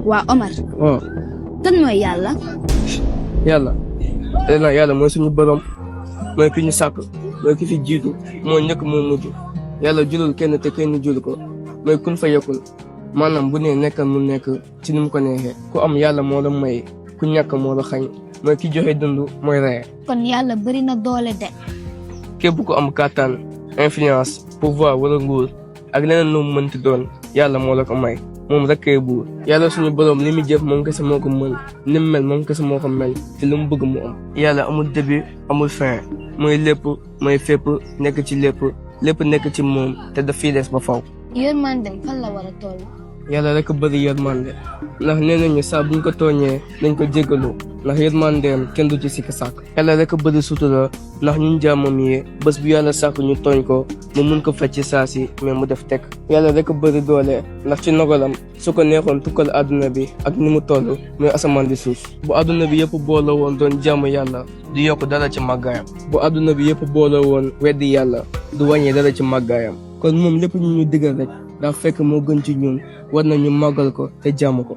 waa Omar waaw kan mooy yàlla yàlla mooy suñu borom mooy ki ñu sàkk mooy ki fi jiitu moo njëkk moo mujj yàlla julul kenn te kenn jul ko mooy kun fa yekkul maanaam bu nee nekkal mu nekk ci ni mu ko neexee ku am yàlla moo la may ku ñàkk moo la xañ mooy ki joxe dund mooy reye kon yàlla bari na doole de képp ku am kàttan influence pouvoir wala nguur ak leneen lu mu mënti doon yàlla moo la ko may moom rekkee buur yàlla suñu borom li mu jëf moom kese moo ko mën ni mu mel moom kese moo ko mel te lu mu bëgg mu am yàlla amul début amul fin mooy lépp mooy fépp nekk ci lépp nekk ci moom te daf fiy des ba faw yërmandem fan la war a toll yàlla rek bëri yërmande ndax nee nañu saa buñ ko tooñee nañ ko jéggalu ndax yërmandeem kenn du ci sikk sàkk yàlla rek bëri sutura ndax ñun jaamam yi bés bu yàlla sàkk ñu tooñ ko mu mun ko fecc saa si mais mu def tekk yàlla rek bëri doole ndax ci nogalam su ko neexoon tukkal àdduna bi ak ni mu toll muy asamaan di suuf bu àdduna bi yëpp booloo woon doon jaamu yàlla du yokk dara ci màggaayam bu àdduna bi yëpp booloo woon weddi yàlla du wàññi dara ci màggaayam kon moom lépp ñu ñu digal rek daa fekk moo gën ci ñun war nañu màggal ko te jaamu ko